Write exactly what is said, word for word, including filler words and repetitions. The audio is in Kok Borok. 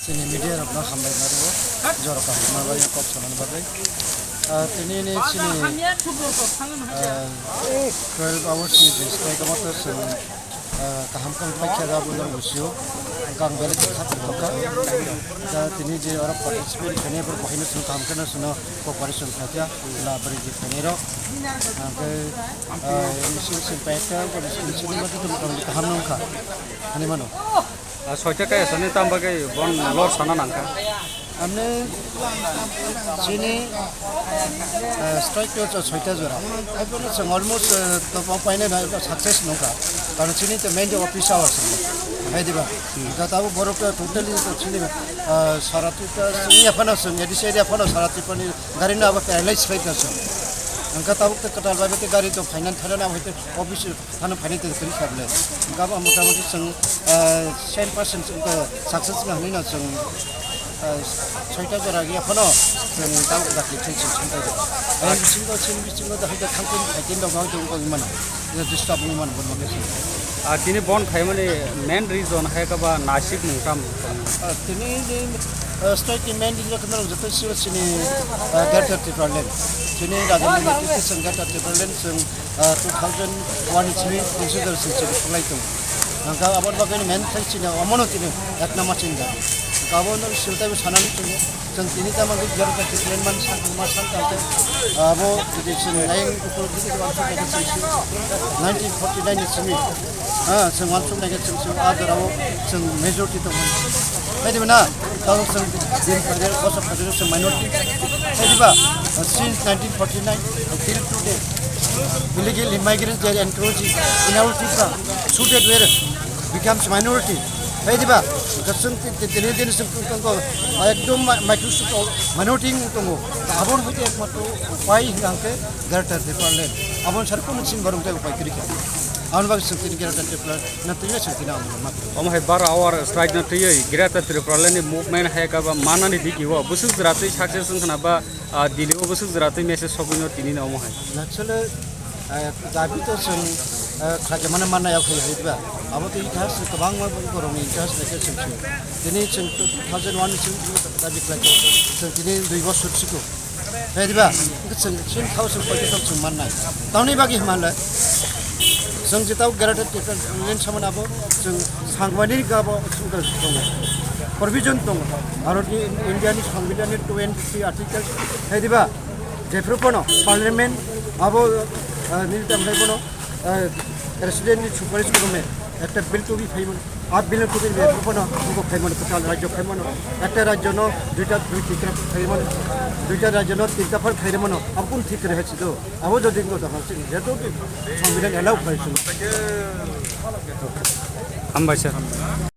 Chini media rokno hambai nai rwo, jora kaham ma bai kok sanani bagwi. Ah, tini ni chini, ah, twelve hours ni je strike omo to chwng, ah, kaham khe paikha da bo norok sio. Ang belai khe khatir tongkha. Da tini je oro participate khainai borok bo haino chwng kaham kheno chwngno cooperation khaikha, la bwrwi je khainai rok. Ang khe, ah, misil sil paikha, bo misil sil ma khe motamoti kaham no wngkha. Hani mano. Ah, soita kaya sani tam bagwi bon lor sana nangkha. Amne chini, ah, strike to cho soita jora. Ai bono chwng almost, ah, to bo paine na success nungkha. Karon chini to main office hours. Hai diba. Ga tabo borok to totally to chini, ah, sara Tripura chini aphano chwng A D C area aphano sara Tripura ni gari no abo paralyze khai ta chwng. Ang ga tabo to kwtal bai te gari to finance thana na hoite office Hano phaini tei kwrwi kha bwle. Gabo motamoti chwng, eh, cent percent chwng khe success wngkha hwnwi no chwng, eh, soita jora ya phano chwng tamo dakti thai chwng santai rw. Ayang bisingo, chini bisingo dahai da thangkun phaikhe no gao chwng kok mano. Ya disturb wngwi mano bono khe. Ah, tini bon khaimani main reason hai khe ba Nashik mungtam. Ah, tini ni, eh, state ni main reason khe no joto sio chini, eh, Greater Tipraland. Chini rajani netrite chwng Greater Tipraland chwng ah, two thousand one ni simi consider sing sing khlai tong. Hingkha aboni bagwi main khai chini omono chini ek number chini da. Hingkha abo no sing taibo sanani chini. Chwng tini tamo khe jero khe plan man san ma san tang khe. Abo jodi chini nine ukol jodi wan sa khe chini nineteen forty nine ni simi. Ah, chwng wan sum nai khe chwng sing a jora o chwng majority tong. Khai diba na? Tamo chwng din phaide, bosor phaide chwng minority. Khai diba? Since nineteen forty nine until today, illegal immigrants they are encroaching in our Tripura, so that we are becomes minority. Khai diba? Chwng tini din chwng tong ekdom microscope minority wng tongo. Aboni hoite ekmatro upai hingkha hingkhe Greater Tipraland. Aboni sar kono chini borok tai upai kwrwi kha. Aboni bagwi chwng tini Greater Tipraland. Na twi chwng tini ang ma. Omo hai bara hour strike no twiwi Greater Tipraland ni movement hai ka ba manani digi o bwswk jwra twi success wng khna ba, ah, Delhi o bwswk jwra twi message sogwi no tini no omo hai. Actually, ah, dabi to chwng, ah, khlai mano manna ya khoi hai ba. Abo to itihas kwbangma borok ni itihas lekhe chwng sio. Tini chwng two thousand one ni chwng dabi khlai chwng tini dui bosor siko. Hai diba? Chwng chin khao chwng poito tok chwng mannai. Tamni bagwi hwnba le chwng jeta Greater Tipraland samani abo chwng sangwani gabo chwng tongo. Provision tongo. Bharatni, Indiani Songbidanni twenty three article. Hai diba? Jephru pono Parliament abo, ah, nini tam hai pono, ah, President ni suparis kurume ekta bill tubui phaimani. A bill tubui be pono buko phaimani, kwtal rajyo phaimani. Ekta rajyo no duita dui tikra phaimani. Duita rajyo no tinta phar khairemano. Abo kun thik kre hai chido. Abo jodi ngo da hal chini. Jeto ki Songbidan allow khai chini. Hambai sir.